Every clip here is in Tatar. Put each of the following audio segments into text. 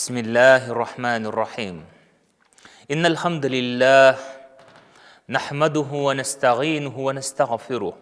بسم الله الرحمن الرحيم إن الحمد لله نحمده ونستعينه ونستغفره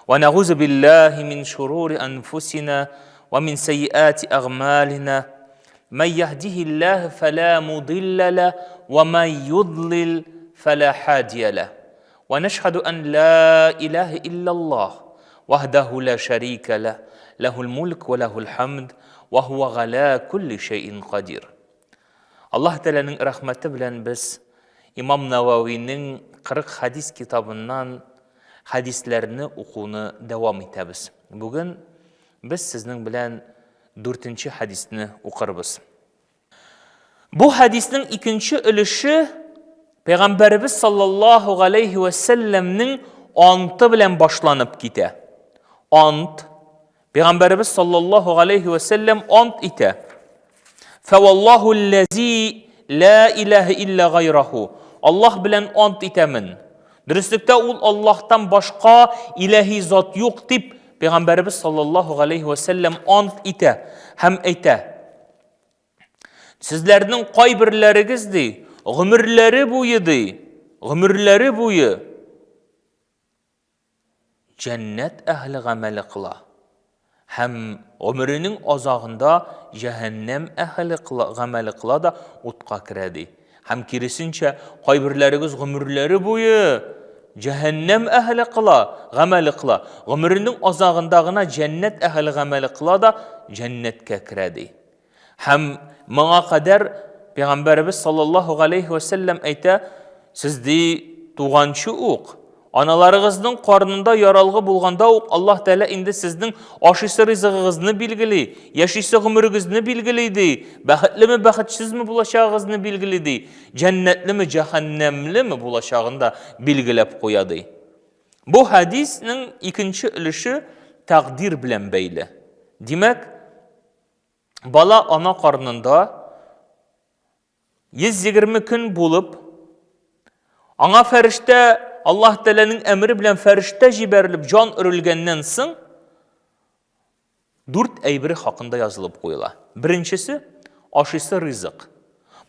ونعوذ بالله من شرور أنفسنا ومن سيئات أعمالنا من يهده الله فلا مضل له ومن يضلل فلا هادي له ونشهد أن لا إله إلا الله وحده لا شريك له له الملك وله الحمد وهو على كل شيء قدير Аллаһ Тәгаләнең рәхмәте белән без Имам Нававиның 40 хадис китабыннан хадисләрне укуны дәвам итәбез. Бүген без сезнең белән дүртенче хадисне укырбыз. Бу хадиснең икенче өлеше Пәйгамбәребез саллаллаһу галәйһи вә сәлләмнең анты белән башланып китә. Ант. Пәйгамбәребез саллаллаһу галәйһи вә сәлләм ант итә. Фәваллаһу лләзи ла илаһа илля гайраху. Аллаһ белән ант итәмен. Дөреслектә ул Аллаһтан башка илаһи зат юк дип Пәйгамбәребез саллаллаһу галәйһи вә сәлләм ант итә һәм әйтә. Сезләрнең кайберләрегез ди, гомерләре буе ди, гомерләре буе җәннәт әһле гамәле кыла. Һәм гомеренең азагында җәһәннәм әһле кыла, гамәле кыла да утка керә ди. Һәм киресенчә, кайберләрегез гомерләре буе җәһәннәм әһле кыла, гамәле кыла. Гомеренең азагында гына җәннәт әһле гамәле кыла да җәннәткә керә ди. Һәм моңа кадәр Пәйгамбәребез саллаллаһу галәйһи вә сәлләм әйтә, сез ди туганчы ук, аналарыгызның карнында яралгы булганда ук Аллаһ Тәгалә инде сезнең ашыйсы ризыгыгызны билгели, яшисе гомерегезне билгели ди, бәхетлеме, бәхетсезме булачагыгызны билгели ди, җәннәтлеме, җәһәннәмлеме булачагын да билгеләп куя ди. Бу хәдиснең икенче өлеше тәкъдир белән бәйле. Димәк, Бала ана карнында 120 көн булып, аңа фәрештә Аллаһ Тәгаләнең әмере белән фәрештә җибәрелеп җан өрелгәннән соң дүрт әйбер хакында язылып куела. Беренчесе ашыйсы ризык.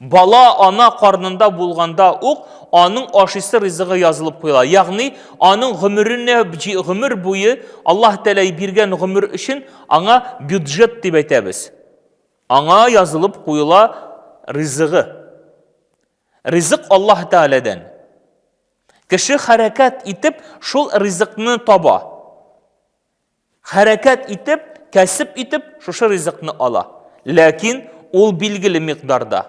Бала ана карнында булганда ук аның ашыйсы ризыгы язылып куела. Ягъни аның гомеренә гомер буе Аллаһ Тәгалә биргән гомер өчен аңа бюджет дип әйтәбез. Аңа язылып куела ризыгы. Ризык Аллаһ Тәгаләдән. Кеше хәрәкәт итеп шул ризыкны таба. Хәрәкәт итеп, кәсеп итеп, шушы ризыкны ала. Ләкин ул билгеле микъдарда.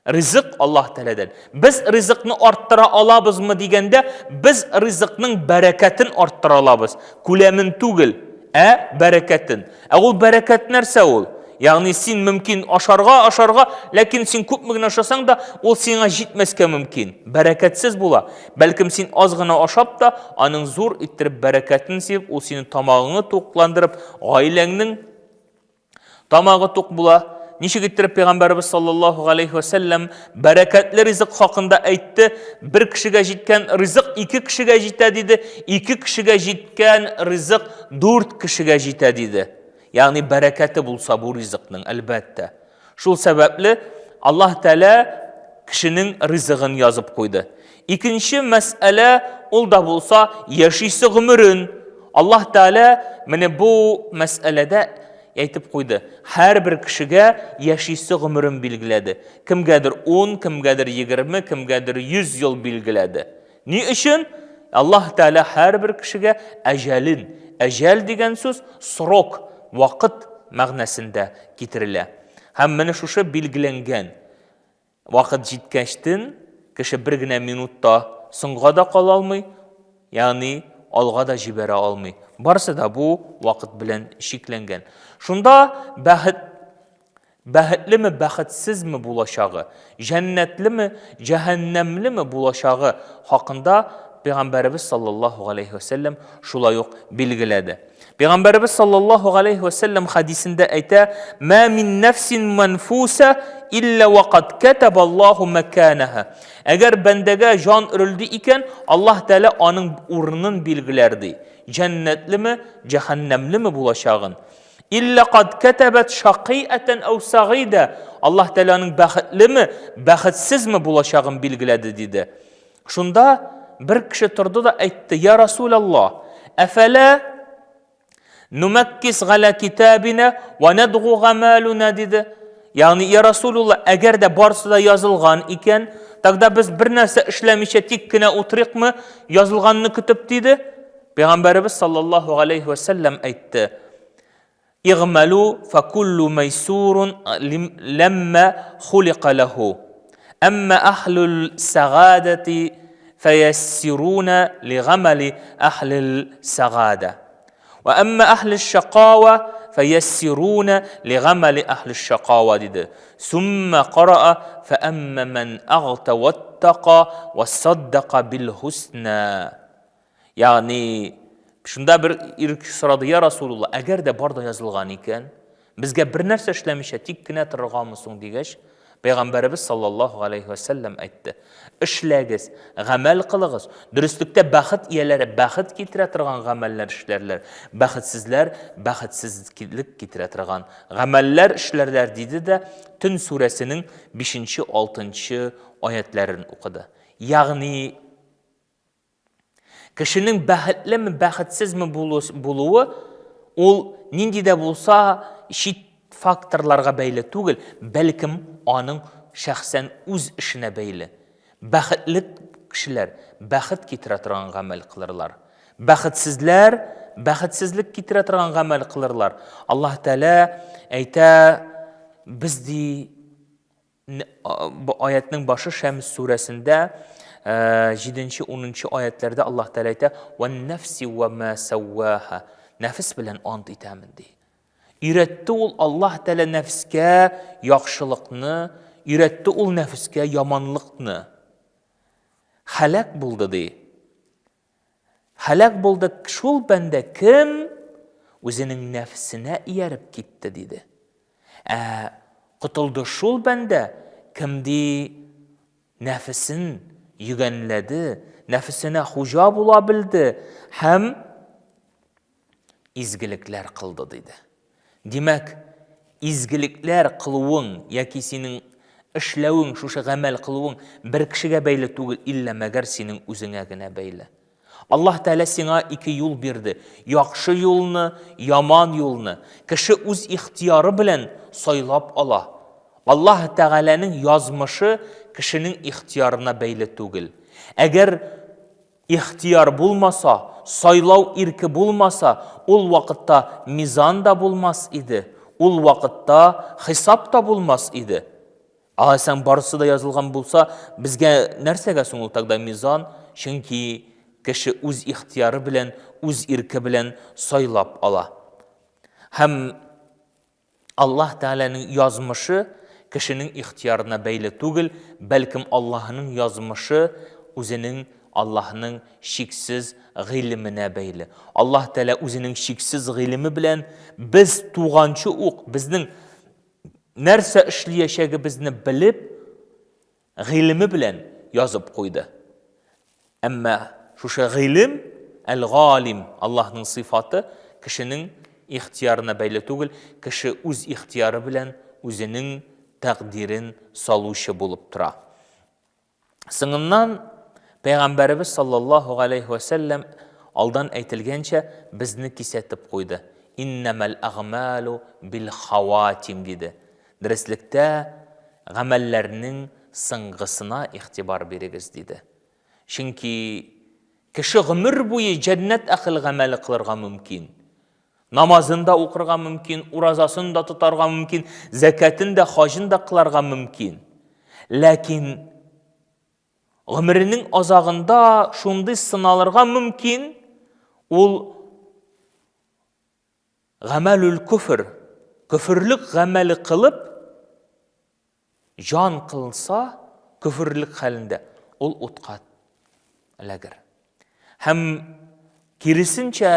Ризык Аллаһ Тәгаләдән. Без ризыкны арттыра алабызмы дигәндә, без ризыкның бәрәкәтен арттыра алабыз. Күләмен түгел, ә бәрәкәтен. Ә ул бәрәкәт нәрсә ул? Ягъни син мөмкин ашарга, ашарга, ләкин син күпме генә ашасаң да, ул сиңа җитмәскә мөмкин. Бәрәкәтсез була. Бәлкем син аз гына ашап та, аның зур иттереп бәрәкәтен сибеп, ул синең тамагыңны тукландырып, гаиләңнең тамагы тук була. Ничек иттереп пәйгамбәребез саллаллаһу галәйһи ва сәлләм бәрәкәтле ризык хакында әйтте, бер кешегә җиткән ризык ике кешегә җитә диде, ике кешегә җиткән ризык дүрт кешегә җитә диде. Ягъни бәрәкәте булса бу ризыкның, әлбәттә. Шул сәбәпле Аллаһ Тәгалә кешенең ризыгын язып куйды. Икенче мәсьәлә ул да булса яшисе гомерен. Аллаһ Тәгалә менә бу мәсьәләдә әйтеп куйды. Һәрбер кешегә яшисе гомерен билгеләде. Кемгәдер 10, кемгәдер 20, кемгәдер 100 ел билгеләде. Ни өчен? Аллаһ Тәгалә һәрбер кешегә әҗәлен, әҗәл дигән сүз срок, вакыт мәгънәсендә китерелә. Һәм менә шушы билгеләнгән вакыт җиткәчтен кеше бер генә минут та соңга да кала алмый, ягъни алга да җибәрә алмый. Барысы да бу вакыт белән чикләнгән. Шунда бәхет Бәхетлеме, бәхетсезме булачагы, җәннәтлеме, җәһәннәмлеме булачагы хакында Пәйгамбәребез саллаллаһу галәйһи вә сәлләм шулай ук билгеләде. Пәйгамбәребез саллаллаһу галәйһи вә сәлләм хәдисендә әйтә: "Ма мин нәфсин манфуса илля ва кад катабаллаһу маканаха." Әгәр бәндәгә җан өрелде икән, Аллаһ Тәгалә аның урынын билгеләр ди. Җәннәтлеме, җәһәннәмлеме булачагын. Илля кад кәтәбәт шакыйәтән әү сагыйдә. Аллаһ Тәгалә аның бәхетлеме, бәхетсезме булачагын билгеләде, диде. Шунда бер кеше торды да әйтте: "Я Расулаллаһ, әфәлә нумәккис галә китабина ва надгу гамалуна?" диде. Ягъни, я Расулулла, әгәр дә барысы да язылган икән, тогда без бер нәрсә эшләмичә тик кенә утырыйкмы, язылганны көтеп, диде. Пәйгамбәребез саллаллаһу алейхи ва сәлләм әйтте: Игъмалу факуллу майсурун ләмма хулика лаху. Әмма ахлул сагадати фаяссируна лигамали ахлил сагада. Ва әмма ахлил шакава фаяссируна лигамали ахлил шакава диде. Сумма караа фа әмма ман агта ваттака ва саддака бил хусна. Ягъни, шунда бер ир сорады, я Расулулла, әгәр дә бар да язылган икән, безгә бер нәрсә эшләмичә тик кенә торыргамы соң дигәч, Пәйгамбәребез саллаллаһу алейхи ва сәлләм әйтте: Эшләгез, гамәл кылыгыз. Дөреслектә бәхет ияләре бәхет китерә торган гамәлләр эшләрләр, бәхетсезләр бәхетсезлек китерә торган гамәлләр эшләрләр, диде дә Төн сүрәсенең 5-6 аятләрен укыды. Ягъни Кешенең бәхетлеме, бәхетсезме булуы ул нинди дә булса чит факторларга бәйле түгел, бәлкем аның шәхсән үз эшенә бәйле. Бәхетле кешеләр бәхет китерә торган гамәл кылырлар. Бәхетсезләр бәхетсезлек китерә торган гамәл кылырлар. Аллаһ Тәгалә әйтә, без ди Аятның башы Шәмс сүрәсендә 7-10 аятләрдә Аллаһ Тәгалә әйтә: "Ван нафси ва ма савваха". Нәфес белән ант итәмен ди. Өйрәтте ул Аллаһ Тәгалә нәфескә яхшылыкны, өйрәтте ул нәфескә яманлыкны. Хәләк булды ди. Һәлак булды шул бәндә кем үзенең нәфсенә ияреп китте, диде. Ә котылды шул бәндә, кем ди нәфесен йөгәнләде, нәфесенә хуҗа була белде һәм изгелекләр кылды, диде. Димәк, изгелекләр кылуың яки синең эшләвең, шушы гамәл кылуың бер кешегә бәйле түгел, иллә мәгәр синең үзеңә генә бәйле. Аллаһ Тәгалә сиңа ике юл бирде. Яхшы юлны, яман юлны. Кеше үз ихтияры белән сайлап ала. Аллаһ Тәгаләнең язмышы кешенең ихтиярына бәйле түгел. Әгәр Ихтыяр булмаса, сайлау ирке булмаса, ул вакытта мизан да булмас иде, ул вакытта хисап та булмас иде. Алайсаң барысы да язылган булса, безгә нәрсәгә соң ул тогда мизан? Чөнки кеше үз ихтыяры белән, үз ирке белән сайлап ала. Һәм Аллаһ Тәгаләнең язмышы кешенең ихтыярына бәйле түгел, бәлкем Аллаһының язмышы үзенең Аллаһның чиксез гыйлеменә бәйле. Аллаһ Тәгалә үзенең чиксез гыйлеме белән без туганчы ук безнең нәрсә эшлиячәгебезне белеп, гыйлеме белән язып куйды. Әмма шушы гыйлем, әл-галим, Аллаһның сыйфаты, кешенең ихтиярына бәйле түгел, кеше үз ихтияры белән үзенең тәкъдирен салучы булып тора. Соңыннан Пәйгамбәребез саллаллаһу галәйһи вә сәлләм алдан әйтелгәнчә безне кисәтеп куйды. Иннәмәл әгъмалу бил хаватим диде. Дөреслектә, гамәлләрнең соңгысына игътибар бирегез, диде. Чөнки кеше гомер буе җәннәт әхел гамәле кылырга мөмкин. Намазын да укырга мөмкин, уразасын да тотарга мөмкин, зәкәтен дә, хаҗын да кыларга мөмкин. Ләкин гомеренең азагында шундый сыналырга мөмкин, ул Гамәлүл күфер, көферлек гамәле кылып, җан кылса, көферлек хәлендә, ул утка эләгер. Һәм киресенчә,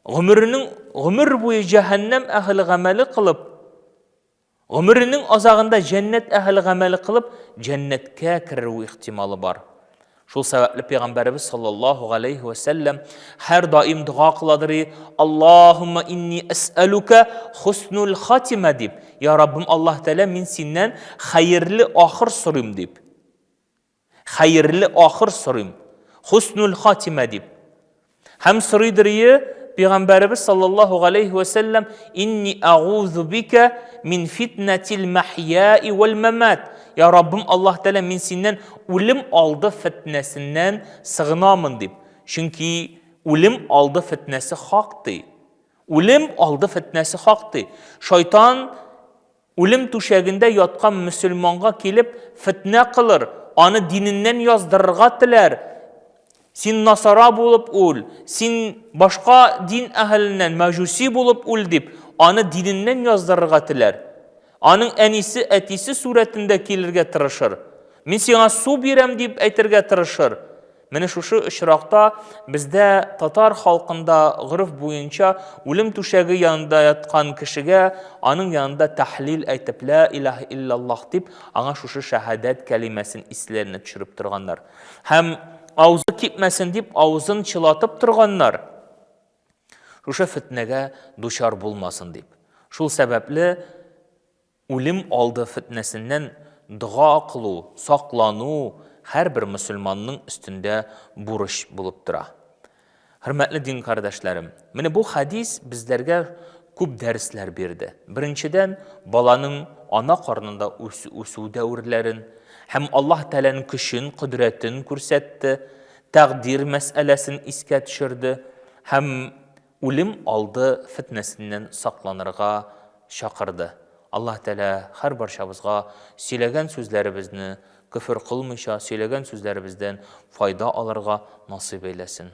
гомеренең гомер буе җәһәннәм әһеле гамәле кылып, Гомеренең азагында җәннәт әһеле гамәле кылып, җәннәткә керү ихтималы бар. Шул сәбәпле пәйгамбәребез саллаллаһу галәйһи вә сәлләм һәр даим дога кыладыр, Аллаһумма инни әсәлүкә хуснул хатима дип. Я Раббым Аллаһ Тәгалә, мин синнән хәерле ахыр сорыйм дип. Хәерле ахыр сорыйм. Хуснул хатима дип. Һәм сорыйдыр ие Пәйгамбәребез саллаллаһу галәйһи вә сәлләм инни агузу бика мин фитнатил махьяи вәл мамат. Я Раббым Аллаһ Тәгалә, мин синнән үлем алды фитнәсеннән сыгынамын дип. Чөнки үлем алды фитнәсе хак ди. Үлем алды фитнәсе хак ди. Шайтан Үлем түшәгендә яткан мөселманга килеп фетнә кылыр, аны диненнән яздырырга теләр. Син насара булып үл, син башка дин әһеленнән, мәҗүси булып үл дип, аны диненнән яздырырга теләр. Аның әнисе, әтисе сурәтендә килергә тырышыр. Мин сиңа су бирәм дип әйтергә тырышыр. Менә шушы очракта бездә татар халкында гореф буенча үлем түшәге янында яткан кешегә аның янында тәхлил әйтеп лә илаһ иллаллаһ дип аңа шушы шәһадәт кәлимәсен исләренә төшереп торганнар. Һәм авызы кипмәсен дип авызын чылатып торганнар. Шушы фетнәгә дучар булмасын дип. Шул сәбәпле Үлем алды фетнәсеннән дога кылу, саклану һәрбер мөселманның өстендә бурыч булып тора. Хөрмәтле дин кардәшләрем, менә бу хәдис безләргә күп дәресләр бирде. Беренчедән, баланың ана карнында үсү дәверләрен һәм Аллаһ Тәгаләнең көчен, кодрәтен күрсәтте, тәкъдир мәсьәләсен искә төшерде һәм Үлем алды фетнәсеннән сакланырга чакырды. Аллаһ Тәгалә һәрбарчабызга сөйләгән сүзләребезне көфер кылмыйча, сөйләгән сүзләребездән файда алырга насыйп әйләсен.